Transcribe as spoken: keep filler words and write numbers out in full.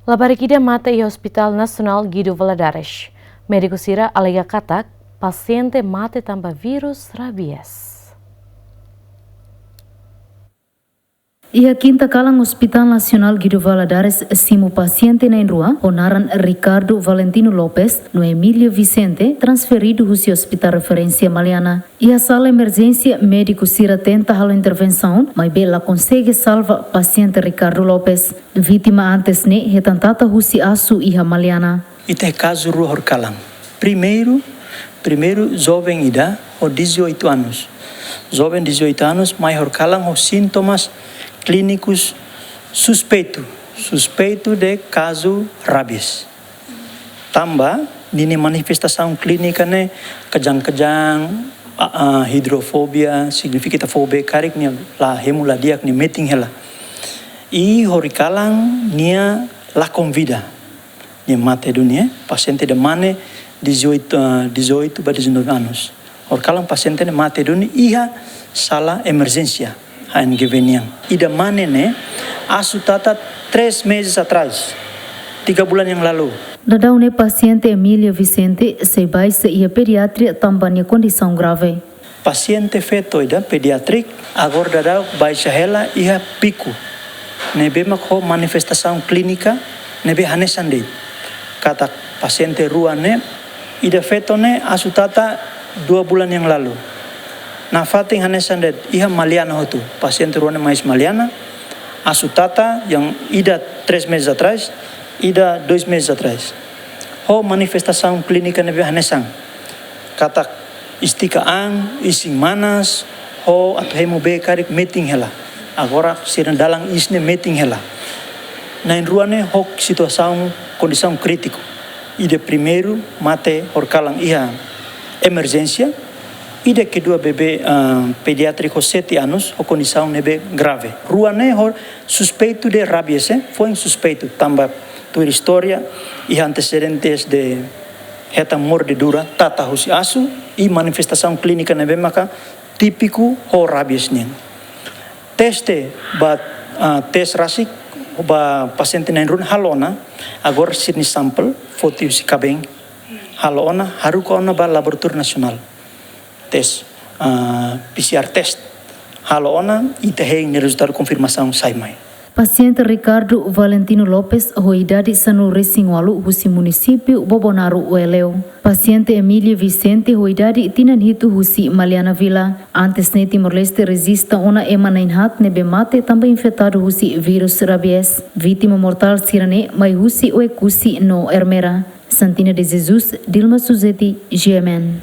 Labarik ida mate iha Hospital Nasionál Guido Valadares. Médiku sira alega katak pasiente mate tanba vírus rabies. Iha kinta kalan, Hospital Nasionál Guido Valadares simu pasiente na'in-rua ho naran Ricardo Valentino Lopes no Emílio Vicente, transferidu husi Hospital Referénsia Maliana. Iha sala emerjénsia, médiku sira tenta halo intervensaun, maibé la konsege salva pasiente Ricardo Lopes. Vítima antes ne'e hetan tata husi asu iha Maliana. Ita iha kazu rua horikalan. Primeiru, primeiru joven ida ho dezoito anos. Joven dezoito anos mai horikalan ho sintomas klínikus suspeitu, suspeitu de kazu rabies. Tanba ninia manifestasaun klínika ne'e kejang-kejang, a, a, hidrofobia, signifika ita fó bee karik nia la hemu la di'ak, nia metin hela. I horikalan nia lakon vida. Nia mate duni, eh, pasiente ida mane dezoito, ah, dezoito ba dezanove anos. Horikalan pasiente ne'e mate duni iha sala emerjénsia H N G V nian. Ida mane ne'e asu tata três meses atrás, tiga bulan yang lalu. Daudaun ne'e pasiente Emílio Vicente sei baixa iha pediatria tanba nia kondisaun grave. Pasiente feto ida pediatrik agora daudaun baixa hela iha piku, ne'ebé mak ho manifestasaun klínika ne'ebé hanesan de'it. Katak pasiente rua ne'e, ida feto ne'e asu tata dua bulan yang lalu. Nafatin hanesan de'it, iha Maliana hotu. Pasiente rua ne'e mai husi Maliana, asu tata yang ida três meses atrás, ida dois meses atrás. Ho manifestasaun klínika ne'ebé hanesan. Katak estika an, isin manas, ho atu hemu bee karik metin hela. Agora sira dalan iis ne'e metin hela. Na'in-rua ne'e ho situasaun, kondisaun krítiku. Ida primeiru mate horikalan iha emerjénsia, ida kedua bebé, ah, pediátriku sete anos, ho kondisaun ne'ebé grave. Rua ne'e ho suspeitu de rabies, eh, foin suspeitu tanba tuir istória iha antesedentes de hetan mordedura, tata husi asu, i manifestasaun klínika ne'ebé maka típiku ho rabies nian. Teste ba, ah, tes rasik ba pasiente na'in-rua ne'e halo ona, agora sira-nia sampel foti husi kaben, halo ona, haruka ona ba Laboratóriu Nasionál. Tes, ah, P C R test. Halo ona, ita hein nia rezultadu konfirmasaun sai mai. Pasiente Ricardo Valentino Lopes ho idade sanulu-resin-ualu husi munisípiu Bobonaro, Oeleu. Pasiente Emílio Vicente ho idade tinan hitu husi Maliana Vila. Antes ne'e Timor-Leste rejista ona ema na'in-haat ne'ebé mate tanba infetadu husi vírus rabies. Vítima mortál sira-ne'e mai husi Oekusi no Ermera. Santina de Jesus, Dilma Suzeti, G M N.